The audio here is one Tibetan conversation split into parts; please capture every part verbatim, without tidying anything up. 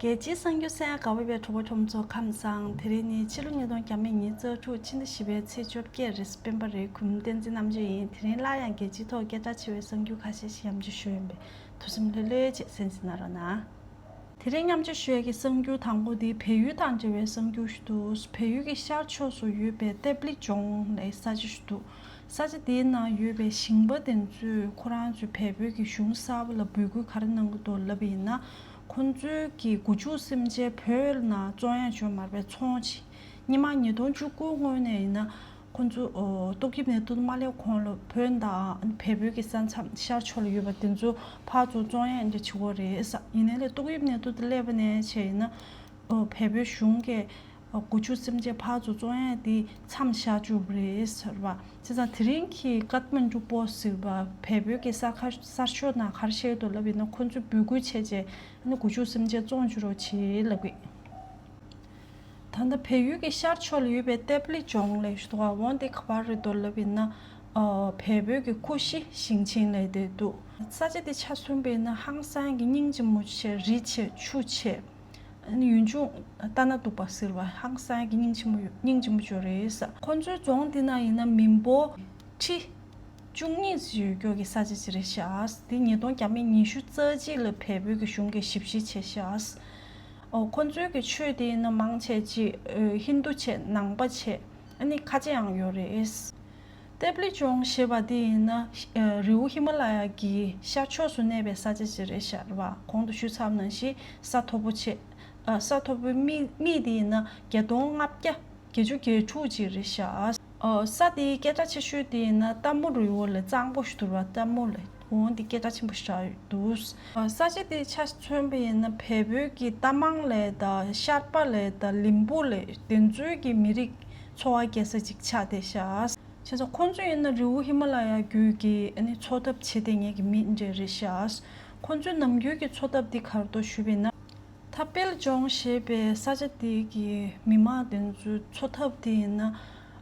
རྒྱལ་སྤྱིའི་གསར་འགྱུར་གསན་ག་བ་བའི་གྲོགས་པོ་གྲོགས་མོ་ཚོ་ཁམས་བཟང་། དེ་རིང་ནི་ཕྱི་ལོ་ཉིས་སྟོང་ཉི་ཤུ་རྩ་དྲུག་ཕྱི་ཟླ་བཞི་པའི་ཚེས་བཅོ་བརྒྱད་རེད། སྤེན་པ་རེད། གུས་མོ་བསྟན་འཛིན་རྣམ་དཔྱོད་ཡིན། དེ་རིང་སླར་ཡང་རྒྱལ་སྤྱིའི་ཐོག་སྐད་གྲགས་ཆེ་བའི་གསར་འགྱུར་ཁ་ཤས་ཤིག་མཉམ་སྤྱོད་ཞུ་ཡིན་པས། ཐུགས་སེམས་ལྷོད་ལྷོད་བྱས་གསན་གཟིགས་གནང་རོགས་གནང་། དེ་རིང་མཉམ་སྤྱོད་ཞུ་ཡས་ཀྱི་གསར་འགྱུར་དང་པོ་དེ་བལ་ཡུལ་དང་འབྲེལ་བའི་གསར་འགྱུར་ཞིག་འདུག་བལ་ཡུལ་གྱི་ཤར་ཕྱོགས་སུ་ཡོད་པའི་ཏེབ་ལི་ཇོང་ལབ་ས་ཆ་ཞིག་འདུག་ས་ཆ་དེའི་ནང་ཡོད་པའི་ཞིང་པ་དེ་ཚོས་ཁོ་རང་ཚོའི་བལ་པོའི་གི་གཞུང་གསར་པ་ལ་འབོད་སྐུལ་ག་རེ་གནང་གི་འདུག་ལབ་པ་ཡིན་ན། ཁོ་ཚོའི་གི་སྒོ་ཕྱུགས་སེམས་ཅན་བོད་ནང་བཙོང་ཡ་བྱུང་མ་རེད་པས། ཚོང་ཅིག་སྔོན་མ་ཉིས་སྟོང་བཅུ་དགུ་སྔོན་ནས་ཡིན་ན། ཁོ་ཚོ་ཨོ་ཏོག་དབྱིབས་ནད་དུག་མ་སླེབས་གོང་ལ་བོད་དང་བལ་པོའི་གི་ས་མཚམས་ཤར་ཕྱོགས་ལ་ཡོད་པ་དེ་ཚོ་ཕར་ཚུར་བཙོང་ཡ་འདྲ་བྱེད་ཀྱི་ཡོད་རེད་ས། ཡིན་ནའི་ལས་ཏོག་དབྱིབས་ནད་དུག་དེ་སླེབས་པ་ནས་བྱས་ཡིན་ན། ཨོ་བལ་པོའི་གཞུང་གིས་ཨོ་སྒོ་ཕྱུགས་སེམས་ཅན་ཕར་ཚུར་བཙོང་ཡ་དེ་མཚམས་བཞག་བཅུག་པ་རེད་ཟེར་བ། བྱས་ཙང་དེ་རིང་གི་ཀཏ་མན་ཌུ་པོ་སི་ཟེར་བ་བལ་པོའི་གི་གསར་ཁ་གསར་ཤོག་ནང་ག་རེ་བཤད་འདུག་ལབ་ཡིན་ན། ཁོ་ཚོས་འབོད་སྐུལ་བྱས་རྗེས་ཨ་ནི་སྒོ་ཕྱུགས་སེམས་ཅན་བཙོང་བཅུག་རོགས་བྱེད་ལབ་གི། ད་ལྟ་བལ་ཡུལ་གྱི་ཤར་ཕྱོགས་ལ་ཡོད་པའི་ཏེབ་ལི་ཇོང་ལབ་ཞིག་འདུག་ག་འོ་དེ་ག་པར་རེད་འདུག་ལབ་ཡིན་ན། ཨ་བལ་པོའི་གི་ཀུ་ཤི་ཞིང་ཆེན་ལབ་དེ་འདུག་ས་ཆ་དེ་ཆ་མཚོན་པ་ཡིན་ན་ཧང་སང་གི་སྙིང་རྗེ་མོ་ཆེ། རི་ཆེ། ཆུ་ཆེ། ཨ་ནི་ཡུལ་ལྗོངས་ལྟ་ན་སྡུག་པ་ཟེར་བ། ཧང་སང་གི་སྙིང་རྗེ་མོ་སྙིང་རྗེ་མོ་ཅིག་རེད་ས། ཁོ་ཚོའི་རྫོང་དེ་ན་ཡིན་ན་མི་འབོར་ཁྲི་བཅུ་གཉིས་ཡོད་རྒྱུ་གི་ས་ཆ་ཅིག་རེད་ཤག་དེ་ཉིས་སྟོང་ཉི་ཤུ་རྩ་གཅིག་ལ་བལ་པོའི་གི་གཞུང་གིས་ཞིབ་བཤེར་བྱས་ཤག་ཨོ་ཁོ་ཚོའི་གི་ཆོས་དེ་ཡིན་ན་མང་ཆེ་ཅིག་ཨ་ཧིན་རྡུ་བྱས། ནང་པ་བྱས། ཨ་ནི་ཁ་ཆེ་ཡང་ཡོད་རེད། ཏེབ་ལི་ཇོང་ཞེས་པ་དེ་ཡིན་ན་ཨ་རི་བོ་ཧི་མ་ལ་ཡ་གི་ཤར་ཕྱོགས་སུ་གནས་པའི་ས་ཆ་ཅིག་རེད་ཤག་རེད་པ། གོང་དུ་ཞུས་ཚར་བ་ནང་བཞིན་ས་མཐོ་པོ་ཆེ། ཨ་ས་མཐོ་པོའི་མིག་མིག་དེ་ཡིན་ན་བརྒྱད་སྟོང་ལྔ་བརྒྱ་བརྒྱད་ཅུ་གྱ་དྲུག་ཅིག་རེད་ཤག་ཨ་ས་དེའི་སྐད་གྲགས་ཆེ་ཤོས་དེ་ཡིན་ན་རྟ་མོ་རི་བོ་ལ། གཙང་པོ་ཞིག་འདུག་པ། རྟ་མོ་ལ། འོ་འདི་སྐད་གྲགས་ཆེན་པོ་ཞིག་འདུག་ཨ་ས་ཆ་དེ་ཆ་མཚོན་པ་ཡིན་ན་བལ་པོའི་གི་རྟ་མང་ལ་དང་ཤར་པ་ལ་དང་ལིམ་པུ་ལ་དེ་ཚོའི་གི་མི་རིགས་འཚོ་བ་སྐྱེལ་ས་ཅིག་ཆགས་བསྡད་ཤག་བྱས་ཙང་ཁོང་ཚོ་ཡིན་ན་རི་བོ་ཧི་མ་ལ་ཡ་རྒྱུད་ཀྱི་ཨ་ནི་འཚོ་ཐབས་བྱེད་བསྡད་མཁན་གྱི་མི་འདྲ་རེད་ཤག་ཁོང་ཚོའི་ནམ་རྒྱུན་གྱི་འཚོ་ཐབས་འདི་ག་རེ་འདུག་ཞུས་པ་ཡིན་ན། ཏེབ་ལི་ཇོང་ཞེས་པའི་ས་ཆ་དེ་གི་མི་མང་དེ་ཚོའི་འཚོ་ཐབས་དེ་ཡིན་ན།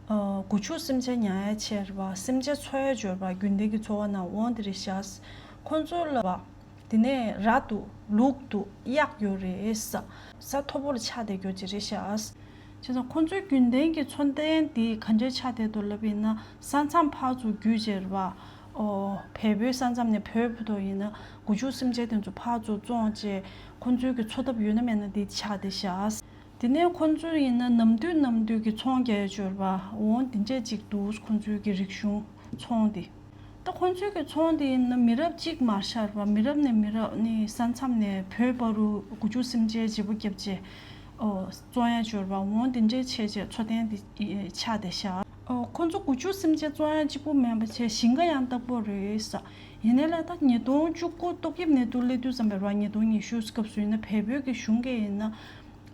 ཨ་སྒོ་ཕྱུགས་སེམས་ཅན་ཉར་ཡ་བྱས་རེད་པ། སེམས་ཅན་འཚོ་ཡ་བྱས་རེད་པ། རྒྱུན་ལྡན་གྱི་འཚོ་བ་ནང་འོ་འདི་རེད་ཤག་ཁོང་ཚོ་ལ་བ། དེ་ནས་ར་འདུག་ལུག་འདུག་གཡག་ཡོད་རེད་ས། ས་མཐོ་པོ་ལ་ཆགས་བསྡད་རྒྱུ་ཅིག་རེད་ཤག་བྱས་ཙང་ཁོང་ཚོའི་རྒྱུན་ལྡན་གྱི་འཚོ་རྟེན་དེ་ག་འདྲས་ཆགས་བསྡད་འདུག་ལབ་ཡིན་ན། ས་མཚམས་ཕར་ཚུར་བརྒྱུད་བྱས་རེད་པ། ཨོ་བལ་པོའི་ས་མཚམས་ནས་བོད་བར་དུ་ཡིན་ན་སྒོ་ཕྱུགས་སེམས་ཅན་དེ་ཚོ་ཕར་ཚུར་བཙོང་བྱས། ཁོང་ཚོའི་གི་འཚོ་ཐབས་ཡོད་ན་མེད་ན་དེ་ཆགས་བསྡད་ཤག་དེ་ནས་ཁོང་ཚོ་ཡིན་ན་ནམ་དུས་ནམ་དུས་ཀྱི་ཚོང་རྒྱག་ཡ་བྱས་རེད་པ། འོ་འདི་འདྲས་ཅིག་འདུག་ཁོང་ཚོའི་གི་རིག་གཞུང་ཚོང་དེ། ད་ཁོང་ཚོའི་གི་ཚོང་དེ་ཡིན་ན་མི་རབས་གཅིག་མ་ཤར་བ། མི་རབས་ནས་མི་རབས་ནི་ས་མཚམས་ནས་བོད་བར་དུ་སྒོ་ཕྱུགས་སེམས་ཅན་བརྗེ་པོ་བརྒྱབ་བྱས། ཨོ་བཙོང་ཡ་བྱས་རེད་པ། འོ་འདི་འདྲས་བྱས་བྱས་འཚོ་རྟེན་དེ་ཆགས་བསྡད་ཤག་ཨོ་ཁོང་ཚོ་སྒོ་ཕྱུགས་སེམས་ཅན་བཙོང་ཡ་གཅིག་པུ་མིན་པ་བྱས་ཞིང་ཁ་ཡང་བཏབ་ཀྱི་ཡོད་རེད་ས། ཡིན་ནའི་ལས་ད་ཉིས་སྟོང་བཅུ་དགུ་ཏོག་དབྱིབས་ནད་དུག་སླེབས་དུས་ཙམ་པ་རེད་པ། ཉིས་སྟོང་ཉི་ཤུ་སྐབས་སུ་ཡིན་ན་བལ་པོའི་གི་གཞུང་གིས་ཡིན་ན།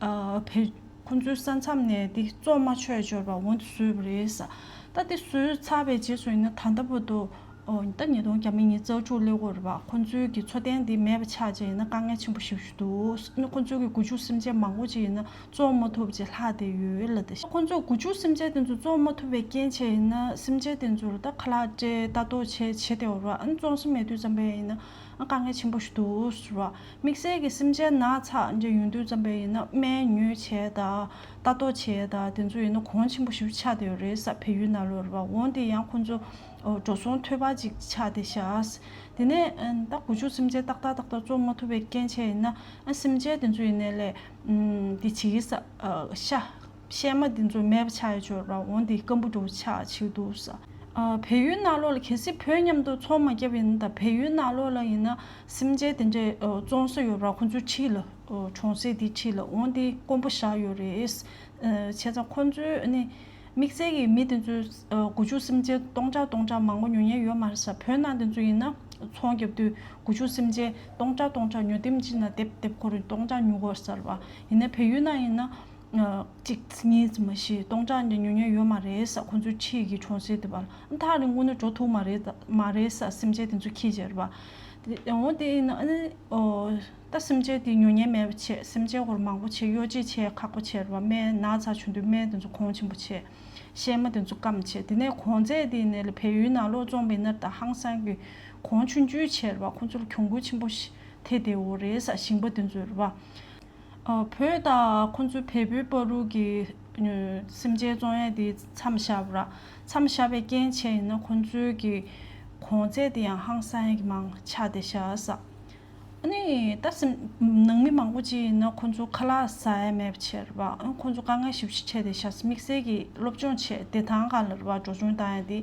ཨ་བལ་ཁོང་ཚོའི་ས་མཚམས་ནས་དེ་བཙོང་མ་ཆོག་ཡ་བྱས་རེད་པ། འོ་འདི་བཟོས་པ་རེད་ས། ད་དེ་བཟོས་ཚར་བའི་རྗེས་སུ་ཡིན་ན་ད་ལྟ་བར་དུ་ཨོ་ད་ཉིས་སྟོང་ཉི་ཤུ་རྩ་དྲུག་སླེབས་ཀྱི་ཡོད་རེད་པ། ཁོང་ཚོའི་གི་འཚོ་རྟེན་དེ་མེད་པ་ཆགས་བྱས་ཡིན་ན་དཀའ་ངལ་ཆེན་པོ་ཞེ་པོ་ཞིག་འདུག་ཨ་ནི་ཁོང་ཚོའི་གི་སྒོ་ཕྱུགས་སེམས་ཅན་མང་པོ་ཅིག་ཡིན་ན་བཙོང་མ་ཐུབ་བྱས་ལྷག་བསྡད་ཡོད་ལབ་བསྡད་ཤག་ཁོང་ཚོས་སྒོ་ཕྱུགས་སེམས་ཅན་དེ་ཚོ་བཙོང་མ་ཐུབ་པའི་རྐྱེན་བྱས་ཡིན་ན་སེམས་ཅན་དེ་ཚོ་ལ་ད་ཁ་ལག་སྤྲད། ལྟ་རྟོག་བྱས་བྱས་བསྡད་ཡོད་རེད་པ། ཨ་ནི་བཙོང་ས་མེད་དུས་ཙམ་པ་ཡིན་ན་ཨ་དཀའ་ངལ་ཆེན་པོ་ཞིག་འདུག་ཟེར་བ། དམིགས་བསལ་གྱི་སེམས་ཅན་ན་ཚ་འདྲ་ཡོང་དུས་ཙམ་པ་ཡིན་ན་སྨན་ཉོས་བྱས་དང་ལྟ་རྟོག་བྱས་དང་དེ་ཚོ་ཡིན་ན་གོང་ཆེན་པོ་ཞིག་ཆགས་བསྡད་ཡོད་རེད་ས། བལ་ཡུལ་ནང་ལོགས་རེད་པ། འོ་དེ་ཡང་ཁོང་ཚོ་འགྲོ་སོང་ཐོལ་པ་ཅིག་ཆགས་བསྡད་ཤག་དེ་ནས་ཨ་ད་སྒོ་ཕྱུགས་སེམས་ཅན་ཏག་ཏག་ཏག་ཏག་བཙོང་མ་ཐུབ་པའི་རྐྱེན་བྱས་ཡིན་ན་ཨ་སེམས་ཅན་དེ་ཚོ་ཡིན་ནའི་ལས་ཨམ་འདི་བྱེད་ཀྱི་ས། ཨ་ཤ་གཤེད་མ་འདི་ཚོ་མེད་པ་ཆགས་ཡ་ཅིག་ཡོད་རེད་པ། འོ་འདི་སྐམ་པོ་འདྲ་པོ་ཆགས་བྱེད་འདུག་ས། ཨ་བལ་ཡུལ་ནང་ལོགས་ལ་གལ་སྲིད་བོད་མཉམ་དུ་ཚོང་མ་བརྒྱབ་ཡིན་ན། ད་བལ་ཡུལ་ནང་ལོགས་ལ་ཡིན་ན་སེམས་ཅན་དེ་འདྲའི་ཨ་བཙོང་ས་ཡོད་རེད་པ། ཁོང་ཚོའི་འཁྲིས་ལ་ཨ་གྲོང་གསེབ་དེའི་འཁྲིས་ལ། འོ་འདི་དཀོན་པོ་བཞག་ཡོད་རེད། ཨ་བྱས་ཙང་ཁོང་ཚོའི་ཨ་ནི་དམིགས་བསལ་གྱི་མི་དེ་ཚོའི་ཨ་སྒོ་ཕྱུགས་སེམས་ཅན་སྟོང་ཕྲག་སྟོང་ཕྲག་མང་པོ་ཉོ་མཁན་ཡོད་མ་རེད་ས། བོད་ནང་དེ་ཚོ་ཡིན་ན་ཚོང་བརྒྱབ་དུས་སྒོ་ཕྱུགས་སེམས་ཅན་སྟོང་ཕྲག་སྟོང་ཕྲག་ཉོ་ལྡེམ་གཅིག་ནང་སྡེབ་སྡེབ་ཁོ་རང་སྟོང་ཕྲག་ཉོ་གི་ཡོད་རེད་ས་རེད་པ། ཡིན་ནའི་བལ་ཡུལ་ནང་ཡིན་ན། ཨ་གཅིག་གཉིས་ཙམ་མ་གཏོགས་སྟོང་ཕྲག་འདྲ་ཉོ་མཁན་ཡོད་མ་རེད་ས། ཁོང་ཚོའི་འཁྲིས་ཀྱི་གྲོང་གསེབ་དེ་བར་ལ་ཐག་རིང་པོ་ནས་འགྲོ་ཐུབ་མ་རེད་ད་མ་རེད་ས། སེམས་ཅན་དེ་ཚོ་འཁྱེར་བྱས་རེད་པ། དེ་འོ་དེ་ཡིན་ན་ཨ་ནི་ཨོ་ད་སེམས་ཅན་དེ་ཉོ་མཁན་མེད་པ་བྱས། སེམས་ཅན་ཧོར་མང་པོ་བྱས། གཡོ་ཇུས་བྱས་ཁག་པོ་བྱས་རེད་པ། སྨན་ན་ཚ་བྱུང་དུས་སྨན་དེ་ཚོ་གོང་ཆེན་པོ་བྱས། གཤེད་མ་དེ་ཚོ་སྐམ་བྱས། དེ་ནས་གོང་ཚད་དེ་ནས་ལ་བལ་ཡུལ་ནང་ལོགས་བཙོང་པ་ཡིན་ན་ད་ཧང་སང་གི་གོང་ཆུང་ཆུང་བྱས་རེད་པ། ཁོང་ཚོ་ལ་གྱོང་གུན་ཆེན་པོ་ཞིག་ཐེབས་བསྡད་ཡོད་རེད་ས། ཞིང་པ་དེ་ཚོ་རེད་པ། ཨ། བོད་དང་ཁོང་ཚོའི་བལ་པོའི་བར་དུ་གི་ཨ་སེམས་ཅན་བཙོང་ཡས་དེ་མཚམས་བཞག་པ་ར། མཚམས་བཞག་པའི་རྐྱེན་བྱས་ཡིན་ན་ཁོང་ཚོའི་གི་གོང་ཚད་དེ་ཡང་ཧང་སང་ཡས་ཀྱི་མང་ཆགས་བསྡད་ཤག་ས། ཨ་ནི་ད་སེམས་ནང་མི་མང་པོ་ཅིག་ཡིན་ན་ཁོང་ཚོ་ཁ་ལག་ཟ་ཡས་མེད་པ་བྱས་ར་བ། ཨ་ཁོང་ཚོ་དཀའ་ངལ་ཞེ་པོ་ཅིག་འཕྲད་བསྡད་ཤག་ས། དམིགས་བསལ་གྱི་སློབ་སྦྱོང་བྱས་བདེ་ཐང་སྒང་ལ་ར་བ་འགྲོ་སོང་བཏང་ཡས་དེ།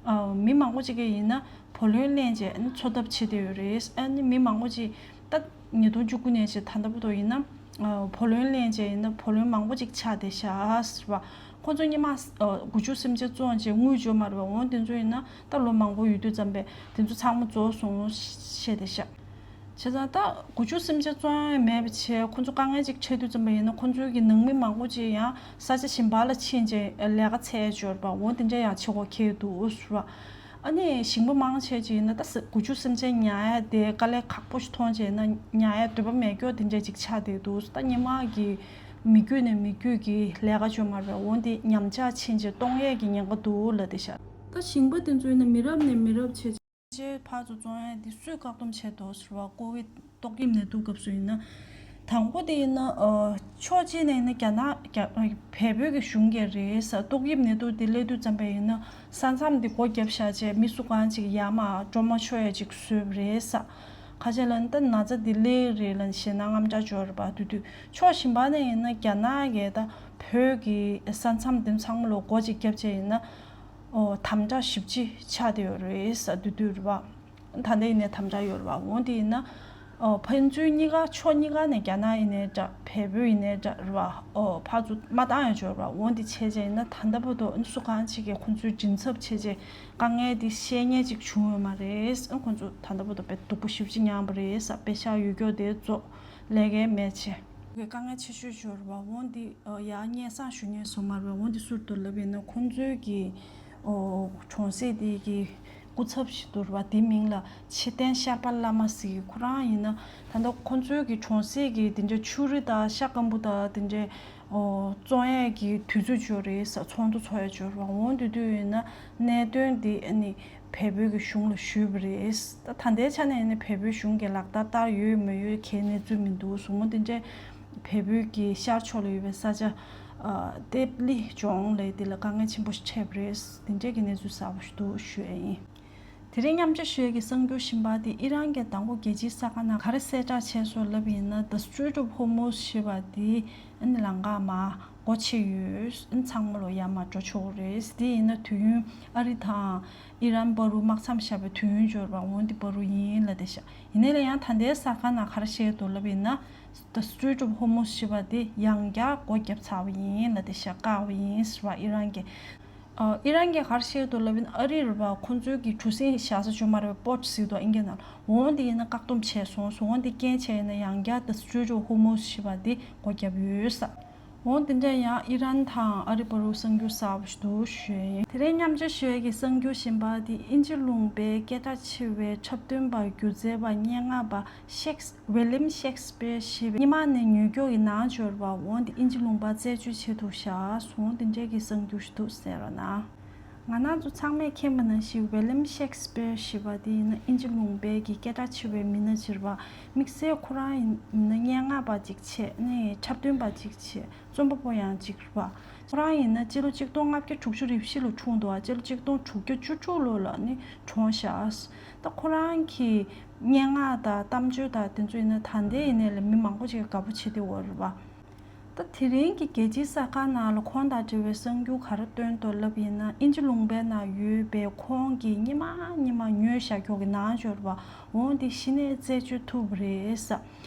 ཨ། མི་མང་པོ་ཅིག་གིས་ཡིན་ན་བུ་ལོན་ལེན་བྱས་ཨ་ནི་འཚོ་ཐབས་བྱེད་བསྡད་ཡོད་རེད། ཨ་ནི་མི་མང་པོ་ཅིག་ད་ཉིས་སྟོང་བཅུ་དགུ་ནས་བྱས་ད་ལྟ་བར་དུ་ཡིན་ན་ཨ་བུ་ལོན་ལེན་བྱས་ཡིན་ན་བུ་ལོན་མང་པོ་ཅིག་ཆགས་བསྡད་ཤག་ཟེར་བ། ཁོང་ཚོ་སྔོན་མ་ཨ་སྒོ་ཕྱུགས་སེམས་ཅན་བཙོང་བྱས་དངུལ་འབྱོར་མ་རེད་བ། འོ་དེ་ཚོ་ཡིན་ན་ད་ལོ་མང་པོ་ཡོད་དུས་ཙམ་པས་དེ་ཚོ་ཚང་མ་རྫོགས་སོང་བཤད་བསྡད་ཤག་བྱས་ཙང་ད་སྒོ་ཕྱུགས་སེམས་ཅན་བཙོང་ཡས་མེད་པ་བྱས་ཁོང་ཚོ་དཀའ་ངལ་ཅིག་འཕྲད་དུས་ཙམ་པ་ཡིན་ན་ཁོང་ཚོའི་གི་ནང་མི་མང་པོ་ཅིག་ཡང་ས་ཆ་གཞན་པ་ལ་ཕྱིན་བྱས་ལས་ཀ་འཚོལ་འབྱོར་པ་འོ་དེ་འདྲ་ཡང་བྱེད་དགོས་ཁེལ་འདུག་ཟེར་བ། ཨ་ནི་ཞིང་པ་མང་ཆེ་ཅིག་ཡིན་ན་ད་ས་སྒོ་ཕྱུགས་སེམས་ཅན་ཉར་ཡས་དེ་དཀའ་ལས་ཁག་པོ་ཞིག་མཐོང་བྱས་ན་ཉར་ཡས་འདོད་པ་མེད་སྐྱོ་དེ་འདྲ་ཅིག་ཆགས་བསྡད་འདུག་ད་སྔོན་མ་གི་མི་རྒྱུད་ནས་མི་རྒྱུད་ཀྱི་ལས་ཀ་འབྱོར་མ་རེད་འོ་དེ་ཉམས་ཆག་ཕྱིན་བྱས་གཏོང་ཡས་ཀྱི་ཉེན་ཁ་འདུག་ལབ་བསྡད་ཤག་ད་ཞིང་པ་དེ་ཚོ་ཡིན་ན་མི་རབས་ནས་མི་རབས་བྱས། ཅེས་ཕར་ཚུར་བཙོང་ཡས་འདི་སུས་བཀག་སྡོམ་བྱས་འདུག་ཟེར་བ། ཀོ་བིད་ཏོག་དབྱིབས་ནད་དུག་སྐབས་སུ་ཡིན་ན། དང་པོ་དེ་ཡིན་ན་ཨ་ཕྱོགས་གཅིག་ནས་ཡིན་ན་རྒྱ་ནག་རྒྱ་བལ་པོའི་གི་གཞུང་གིས་རེད་ས། ཏོག་དབྱིབས་ནད་དུག་འདི་སླེབས་དུས་ཙམ་པ་ཡིན་ན་ས་མཚམས་འདི་སྒོ་བརྒྱབ་བཞག་བྱས་མི་སུ་གང་ཅིག་ཡར་མར་འགྲོ་མ་ཆོག་ཡས་ཅིག་བཟོས་པ་རེད་ས། ཁ་ཆེ་ལ་ནི་ད་ན་ཚ་འདི་སླེབས་རེད་ལ་ནི་ཞེད་སྣང་དངངས་སྐྲག་འབྱོར་བ་དུས་དུས་ཕྱོགས་གཞན་པ་ནས་ཡིན་ན་རྒྱ་ནག་གིས་ད་བོད་ཀྱི་ས་མཚམས་འདི་ཚང་མ་ལ་སྒོ་ཅིག་བརྒྱབ་བྱས་ཡིན་ན། ཨོ་དམ་དྲག་ཞེ་པོ་ཅིག་ཆགས་བསྡད་ཡོད་རེད་ས་དུས་དུས་རེད་བ། ད་ལྟ་ཡིན་ནའི་དམ་དྲག་ཡོད་རེད་བ། འོ་དེ་ཡིན་ན་ཨོ་ཕན་ཚུན་གཉིས་ཀ་ཕྱོགས་གཉིས་ཀ་ནས་རྒྱ་ནག་ཡིན་ནའི་འདྲ་བལ་པོ་ཡིན་ནའི་འདྲ་རེད་བ། ཨོ་ཕར་ཚུར་མ་བཏང་ཡ་ཡོད་རེད་བ། འོ་དེ་བྱས་བྱས་ཡིན་ན་ད་ལྟ་བར་དུ་སུ་གང་ཅིག་གིས་ཁོང་ཚོའི་མགྲིན་ཚབ་བྱས་བྱས་དཀའ་ངལ་དེ་བཤད་མཁན་ཅིག་བྱུང་ཡོད་མ་རེད། ཁོང་ཚོ་ད་ལྟ་བར་དུ་དཔེ་སྡུག་པོ་ཞེ་པོ་ཅིག་མྱངས་པ་རེད་ས། པེ་ཤག་ཡོད་སྐྱོ་དེ་ཚོ་ལས་ཀའི་མེད་བྱས། དཀའ་ངལ་ཆེ་ཤོས་ཤོར་བ་འོན་ཏེ་ཡང་སྙན་སེང་ཞུ་མཁན་སོང་མ་རེད་བ། འོན་ཏེ་སུར་དུ་ལབ་ཡིན་ན་ཁོང་ཚོའི་གི་གྲོང་གསེབ་དེ་གི་སྐུ་ཚབ་ཞིག་འདུག་བ། དེ་མིང་ལ་ཆེ་བསྟན་ཤར་པ་བླ་མ་ཟེར་གི། ཁོ་རང་ཡིན་ན་ད་ལྟ་ཁོང་ཚོའི་གི་གྲོང་གསེབ་གི་དེ་འདྲ་ཆུ་རི་དང་ཤ་སྐམ་པོ་དང་དེ་འདྲ་བཙོང་ཡས་ཀྱི་དུས་ཚོད་ཅིག་ཡོད་རེད་ས། ཚོགས་འདུ་ཚོགས་ཡས་ཅིག་ཡོད་རེད་བ། འོན་ཏེ་དུས་ཡིན་ན། གནད་དོན་འདི་ཨ་ནི་བལ་པོའི་གི་གཞུང་ལ་ཞུས་པ་རེད། ད་ད་ལྟའི་ཆ་ནས་ཨ་ནི་བལ་པོའི་གཞུང་གིས་ལག་བསྟར་བསྟར་ཡོད་མེད་ཡོད་གའི་གནས་ཚུལ་མི་འདུག་གསུངས། འོ་དེ་འདྲའི་བལ་པོའི་གི་ཤར་ཕྱོགས་ལ་ཡོད་པའི་ས་ཆ་ཨ་ཏེབ་ལི་ལྗོངས་ལབ་དེ་ལ་དཀའ་ངལ་ཆེན་པོ་ཞིག་འཕྲད་པ་རེད། དེ་འདྲའི་གི་གནས་ཚུལ་གསར་པ་ཞིག་འདུག་ཞུ་ཡ་ཡིན། དེ་རིང་མཉམ་སྤྱོད་ཞུ་ཡས་ཀྱི་གསར་འགྱུར་གཞན་པ་དེ་ཨི་རན་གྱིས་མདང་དགོང་རྒྱལ་སྤྱིའི་གསར་ཁང་ནང་ག་རེ་གསལ་བསྒྲགས་བྱས་སོང་ལབ་ཡིན་ན། The Strait of Hormuz ཞེས་པ་དེ་ཨ་ནི་ལམ་ཁ་མར་སྒོ་ཕྱེ་ཡོད། ཨ་ནི་ཚང་མ་ལོ་ཡར་མར་འགྲོ་ཆོག་གི་རེད། དེ་ཡིན་ན་དུས་ཡུན་ཨ་རི་དང་ཨི་རན་བར་དུ་དམག་མཚམས་བཞག་པའི་དུས་ཡུན་འབྱོར་བ་འོན་ཏེ་བར་དུ་ཡིན་ལབ་བསྡད་ཤག་ཡིན་ནའི་ལ་ཡང་ད་ལྟའི་གསར་ཁང་ནང་ག་རེ་བཤད་འདུག་ལབ་ཡིན་ན། The Strait of Hormuz ཞེས་པ་དེ་ཡང་བསྐྱར་སྒོ་བརྒྱབ་ཚར་བ་ཡིན་ལབ་བསྡད་ཤག་བཀག་པ་ཡིན་ཟེར་བ་ཨི་རན་གྱིས། ཨ་ཨི་རན་གྱིས་ག་རེ་བཤད་འདུག་ལབ་ཡིན་ན། ཨ་རི་རེད་བ། ཁོང་ཚོའི་གི་གྲུ་གཟིངས་བཞག་ས་ཅིག་ཡོད་མ་རེད་བ། པོར་ཊི་ཟེར་འདུག་ཨིན་སྐད་ནང་། འོན་ཏེ་ཡིན་ན་བཀག་སྡོམ་བྱས་སོང་། འོན་ཏེ་རྐྱེན་བྱས་ཡིན་ན་ཡང་བསྐྱར་The Strait of Hormuz ཞེས་པ་དེ་སྒོ་བརྒྱབ་ཡོད་ས། འོན་ཏེ་འདྲ་ཡང་ཨི་རན་དང་ཨ་རི་བར་དུ་གསར་འགྱུར་གསར་པ་ཞིག་འདུག་ཞུ་ཡ་ཡིན། དེ་རིང་མཉམ་སྤྱོད་ཞུ་ཡ་གི་གསར་འགྱུར་གཞན་པ་དེ་ཨིན་ཇི་ལུང་པའི་སྐད་གྲགས་ཆེ་བའི་འཁྲབ་སྟོན་པ་སྒྱུ་རྩལ་པ་སྙན་ངག་པ་ཤེགས། William Shakespeare ཞེས་པའི་སྔོན་མ་ནས་ཉོས་ཀྱོག་གི་ནང་འབྱོར་བ་འོན་ཏེ་ཨིན་ཇི་ལུང་པ་རྩད་གཅོད་བྱེད་ཐུབ་ཤག་སོང་། དེ་འདྲའི་གི་གསར་འགྱུར་ཞིག་འདུག་གསན་རོགས་གནང་། ང་རང་ཚོ་ཚང་མས་མཁྱེན་པ་ནང་བཞིན་William Shakespeare ཞེས་པ་དེ་ཡིན་ན་ཨིན་ཇི་ལུང་པའི་གི་སྐད་གྲགས་ཆེ་བའི་མི་སྣ་ཅིག་རེད་བ། དམིགས་བསལ་ཁོ་རང་ཡིན་ན་སྙན་ངག་པ་ཅིག་བྱས་ནས་འཁྲབ་སྟོན་པ་ཅིག་བྱས། རྩོམ་པ་པོ་ཡང་གཅིག་རེད་བ། ཁོ་རང་ཡིན་ན་སྤྱི་ལོ་གཅིག་སྟོང་ལྔ་བརྒྱ་དྲུག་ཅུ་རེ་བཞི་ལོ་འཁྲུངས་འདུག་བ། སྤྱི་ལོ་གཅིག་སྟོང་དྲུག་བརྒྱ་བཅུ་དྲུག་ལོ་ལ་ནི་གྲོངས་ཤག་ད་ཁོ་རང་གི་སྙན་ངག་དང་གཏམ་བརྗོད་དང་དེ་ཚོ་ཡིན་ན་ད་ལྟའི་ཡིན་ནའི་ལ་མི་མང་པོ་ཅིག་གིས་དགའ་པོ་བྱེད་དེ་འོ་རེད་བ། ད་དེ་རིང་གི་རྒྱལ་སྤྱིའི་གསར་ཁང་ནང་ལ་ཁོང་དང་འབྲེལ་བའི་གསར་འགྱུར་ག་རེ་བཏོན་འདུག་ལབ་ཡིན་ན། ཨིན་ཇི་ལུང་པའི་ནང་ཡོད་པའི་ཁོང་གིས་སྔོན་མ་སྔོན་མ་ཉོས་བཞག་ཀྱོག་གི་ནང་འབྱོར་བ་འོན་ཏེ་གཞི་ནས་རྩད་གཅོད་ཐུབ་པ་རེད་ས།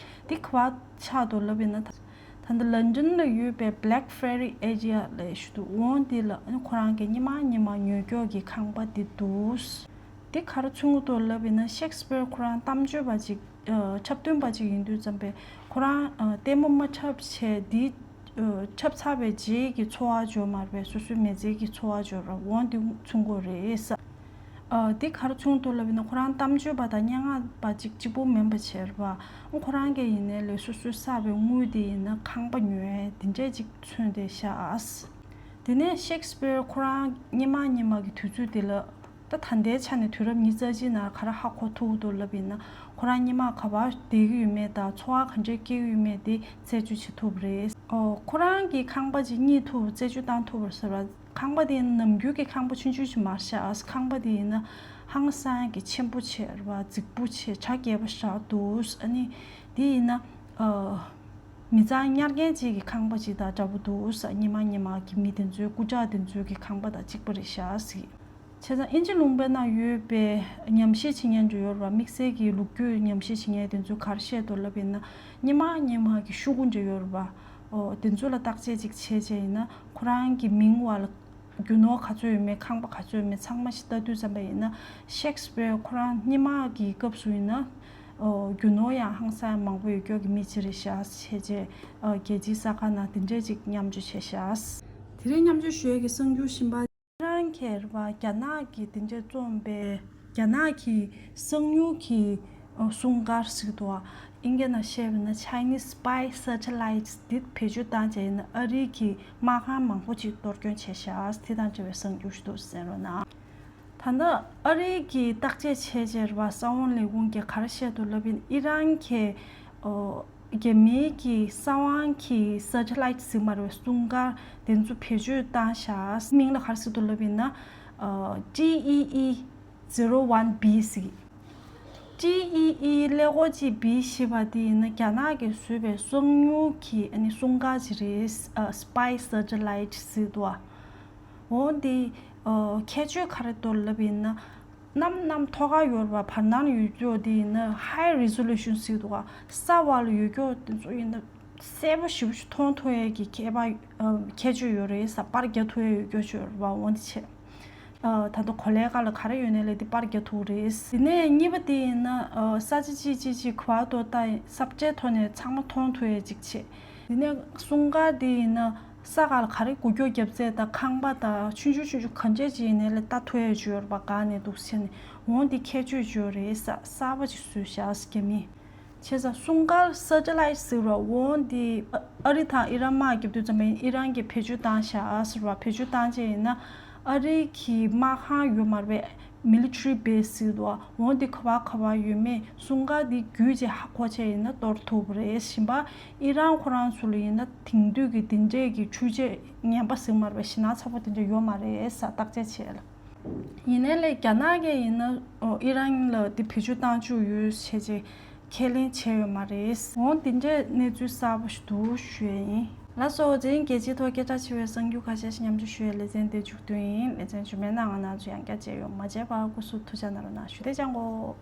འདི་ག་པར་ཆགས་འདུག་ལབ་ཡིན་ན། ད་ད་ལྟ་ལན་ཌན་ལ་ཡོད་པའི་Black Friday area ལབ་ཞིག་འདུག་འོན་ཏེ་ལ་ཁོ་རང་གི་སྔོན་མ་སྔོན་མ་ཉོས་ཀྱོག་གི་ཁང་པ་འདི་འདུག་འདི་ག་རེ་མཚོན་གྱི་འདུག་ལབ་ཡིན་ན། ཤེག་སི་པིར་ཁོ་རང་གཏམ་བརྗོད་པ་ཅིག་ཨ་འཁྲབ་སྟོན་པ་ཅིག་ཡིན་དུས་ཙམ་པས་ཁོ་རང་ཨ་ལྟད་མོ་མ་འཁྲབ་བྱས་འདི་ཨ་འཁྲབ་ཚར་བའི་རྗེས་ཀྱི་འཚོ་བ་འབྱོར་མ་རེད་པས། སོ་སོའི་མི་ཚེ་གི་འཚོ་བ་འབྱོར་ར་འོང་འདི་མཚོན་གྱི་རེད་ས། ཨ་འདི་ག་རེ་མཚོན་གྱི་འདུག་ལབ་ཡིན་ན། ཁོ་རང་གཏམ་བརྗོད་པ་དང་སྙན་ངག་པ་ཅིག་གཅིག་པོ་མིན་པ་བྱས་ར་བ། ཁོ་རང་གིས་ཡིན་ནའི་ལས་སོ་སོའི་བསགས་པའི་དངུལ་དེ་ཡིན་ན་ཁང་པ་ཉོ་ཡས་འདི་འདྲས་ཅིག་མཚོན་བསྡད་ཤག་དེ་ནས་ཤེག་སི་པིར་ཁོ་རང་སྔོན་མ་སྔོན་མ་གི་དུས་ཚོད་དེ་ལ། ད་ད་ལྟའི་ཆ་ནས་དུས་རབས་ཉི་ཤུ་རྩ་གཅིག་ནང་ག་རེ་ཧ་གོ་ཐུབ་འདུག་ལབ་ཡིན་ན། ཁོ་རང་སྔོན་མ་ག་པར་བསྡད་ཀྱི་ཡོད་མེད་དང་ཚོར་བ་ག་འདྲས་སྐྱེ་གི་ཡོད་མེད་དེ་རྩད་གཅོད་བྱེད་ཐུབ་པ་རེད། ཨོ། ཁོ་རང་གི་ཁང་པ་ཅིག་རྙེད་ཐུབ་རྩད་གཅོད་བཏང་ཐུབ་པ་ཟེར་བ། ཁང་པ་དེ་ནམ་རྒྱུན་གྱི་ཁང་པ་ཆུང་ཆུང་ཞིག་མ་རེད་ཤག་ཁང་པ་དེ་ཡིན་ན་ཧང་སང་གི་ཆེན་པོ་བྱས་རེད་བ། རྫིག་པོ་བྱས། གྲ་རྒྱས་པོ་ཞིག་འདུག་ཨ་ནི་དེ་ཡིན་ན། ཨ། མི་ཚང་གཉེར་མཁན་ཅིག་གི་ཁང་པ་ཅིག་དང་འདྲ་པོ་འདུག་ཟེར། སྔོན་མ་སྔོན་མ་གི་མི་དེ་ཚོའི་སྐུ་དྲག་དེ་ཚོའི་གི་ཁང་པ་དང་གཅིག་པ་རེད་ཤག་ཟེར། བྱས་ཙང་དབྱིན་ཇི་ལུང་པའི་ནང་ཡོད་པའི་ཉམས་ཞིབ་བྱེད་མཁན་ཚོ་ཡོད་རེད་བ། དམིགས་བསལ་གྱི་ལོ་རྒྱུས་ཉམས་ཞིབ་བྱེད་མཁན་དེ་ཚོས་ག་རེ་བཤད་འདུག་ལབ་ཡིན་ན། སྔོན་མ་སྔོན་མ་གི་ཤོག་གུ་འདྲ་ཡོད་རེད་བ། ཨོ། དེ་ཚོ་ལ་བརྟག་དཔྱད་ཅིག་བྱས་བྱས་ཡིན་ན། ཁོ་རང་གི་མིང་བ་ལ་རྒྱུ་ནོར་ག་ཚོད་ཡོད་མེད། ཁང་པ་ག་ཚོད་ཡོད་མེད་ཚང་མ་ཞིག་ལྟ་དུས་ཙམ་པ་ཡིན་ན། ཤེག་སི་པི་ཡར་ཁོ་རང་སྔོན་མ་གི་སྐབས་སུ་ཡིན་ན། ཨོ། རྒྱུ་ནོར་ཡང་ཧང་སང་མང་པོ་ཡོད་རྒྱུ་གི་མི་ཅིག་རེད་ཤག་བྱས་བྱས། ཨོ། རྒྱལ་སྤྱིའི་གསར་ཁང་ནང་དེ་འདྲས་ཅིག་མཉམ་སྤྱོད་བྱས་ཤག་དེ་རིང་མཉམ་སྤྱོད་ཞུ་ཡས་ཀྱི་གསར་འགྱུར་གཞན་པ། ཁོ་རང་གིས་རེད་བ། རྒྱ་ནག་གིས་དེ་འདྲས་རྩོམ་པའི་རྒྱ་ནག་གི་གསང་མྱུལ་གྱི་སྲུང་སྐར་ཟེར་གྱི་འདུག་བ། ཨིན་སྐད་ནང་བཤད་པ་ན་Chinese spy satellites འདི་བེད་སྤྱོད་བཏང་བྱས་ཡིན་ན་ཨ་རིའི་གི་དམག་ཁང་མང་པོ་ཅིག་གཏོར་སྐྱོན་བྱས་ཤག་དེ་དང་འབྲེལ་བའི་གསར་འགྱུར་ཞིག་འདུག་གསན་རོགས་གནང་། ད་ལྟ་ཨ་རིའི་གི་བརྟག་དཔྱད་བྱས་བྱས་རེད་བ། གསང་བ་ལས་ཁུངས་ཀྱིས་ག་རེ་བཤད་འདུག་ལབ་ཡིན། ཨི་རན་གྱི་ཨོ། རྒྱ་མིའི་གི་གསང་བའི་གི་སེ་ཊི་ལའིཊ་ཟེར་མ་རེད་པས། སྲུང་སྐར་དེ་ཚོ་བེད་སྤྱོད་བཏང་ཤག་མིང་ལ་ག་རེ་ཟེར་འདུག་ལབ་ཡིན་ན། ཨ། ཊི་ཨི་ཨི་ཛི་རོ་ཝན་བི་ཟེར། ཊི་ཨི་ཨི་ཀླད་ཀོར་གཅིག་བི་ཞེས་པ་དེ་ཡིན་ན་རྒྱ་ནག་གིས་བཟོས་པའི་གསང་མྱུལ་གྱི་ཨ་ནི་སྲུང་སྐར་ཅིག་རེད། ཨ། སི་པའི་སེ་ཊི་ལའིཊ་ཟེར་འདུག་བ། འོ་འདི། ཨ། ཁྱད་ཆོས་ག་རེ་འདུག་ལབ་ཡིན་ན། གནམ་གནམ་ཐོག་ཁ་ཡོད་རེད་བ། བར་སྣང་ཡོད་རྒྱུ་དེ་ཡིན་ན་ཧའི་རི་ཛོ་ལུ་ཤན་ཟེར་འདུག་ག་ས་བར་ལ་ཡོད་རྒྱུ་དེ་ཚོ་ཡིན་ན་གསལ་པོ་ཞེ་པོ་ཞིག་མཐོང་ཐུབ་ཡས་ཀྱི་ཁྱད་པར། ཨ། ཁྱད་ཆོས་ཡོད་རེད་ས། པར་རྒྱག་ཐུབ་ཡས་ཡོད་རྒྱུ་ཅིག་ཡོད་རེད་བ། འོ་འདི་བྱས། ཨ། ད་ལྟ་གོ་ལའི་ཁ་ལ་ག་རེ་ཡོད་ནའི་ལས་དེ་པར་རྒྱག་ཐུབ་རེད། དེ་ནས་གཉིས་པ་དེ་ཡིན་ན། ཨ། ས་ཆ་གཅིག་གཅིག་གཅིག་ག་པར་འདུག་ལྟ་ཡིན། ས་བཀྲའི་ཐོག་ནས་ཚང་མ་མཐོང་ཐུབ་ཡས་ཅིག་བྱས། དེ་ནས་སྲུང་སྐར་དེ་ཡིན་ན། ས་ག་ལ་ག་རེ་འགུལ་སྐྱོད་བརྒྱབ་ཚད་དང་ཁང་པ་དང་ཆུང་ཆུང་ཆུང་ཆུང་ག་འདྲས་ཅིག་ཡིན་ནའི་ལས་ལྟ་ཐུབ་ཡས་ཅིག་ཡོད་རེད་པ། ག་ནས་འདུག་ཟེར་ནས། འོ་འདི་ཁྱད་ཆོས་ཅིག་ཡོད་རེད་ས། གསར་པ་ཅིག་བཟོས་ཤག་རྒྱ་མིས། བྱས་ཙང་སྲུང་སྐར་སེ་ཊི་ལའིཊ་ཟེར་བ། འོ་འདི་ཨ་རི་དང་ཨི་རན་དམག་རྒྱབ་དུས་ཙམ་པ་ཡིན། ཨི་རན་གྱིས་བེད་སྤྱོད་བཏང་ཤག་ཟེར་བ། བེད་སྤྱོད་བཏང་བྱས་ཡིན་ན་ཨ་རི་གི་དམག་ཁང་ཡོད་མ་རེད་པས། མི་ལི་ཊི་རི་བེ་སི་ཟེར་འདུག་འོ་འདི་ག་པར་ག་པར་ཡོད་མེད་སྲུང་སྐར་འདི་བརྒྱུད་བྱས་ཧ་གོ་བྱས་ཡིན་ན་གཏོར་ཐུབ་པ་རེད། གཞན་པ་ཨི་རན་ཁོ་རང་ཚོ་ལ་ཡིན་ན་དེང་དུས་ཀྱི་དེ་འདྲས་ཀྱི་འཕྲུལ་ཆས་ངན་པ་ཟེར་མ་རེད་པས། ཞེད་སྣང་ཚ་པོ་དེ་འདྲས་ཡོད་མ་རེད་ས། བརྟག་དཔྱད་བྱས་ལ། ཡིན་ནའི་ལས་རྒྱ་ནག་གིས་ཡིན་ན། ཨོ། ཨི་རན་ལ་འདི་བེད་སྤྱོད་བཏང་བཅུག་ཡོད་བྱས་རྗེས་ཁས་ལེན་བྱས་ཡོད་མ་རེད། འོ་འདི་འདྲའི་གནས་ཚུལ་གསར་པ་ཞིག་འདུག་ཞུ་ཡས་ཡིན། ལགས་སོ། འཛིན་རྒྱལ་སྤྱིའི་ཐོག་སྐད་གྲགས་ཆེ་བའི་གསར་འགྱུར་ཁ་ཤས་ཤིག་མཉམ་སྤྱོད་ཞུ་ཡས་ལེ་ཚན་འདི་མཇུག་བསྡུ་ཡིན། ལེ་ཚན་རྗེས་མའི་ནང་ང་རང་ཚོ་ཡང་བསྐྱར་མཇལ་ཡོང་། མ་མཇལ་བར་སྐུ་གཟུགས་ཐུགས་ཅག་གནང་རོགས་གནང་ཞུ། བདེ་ལེགས་བྱང་གོ།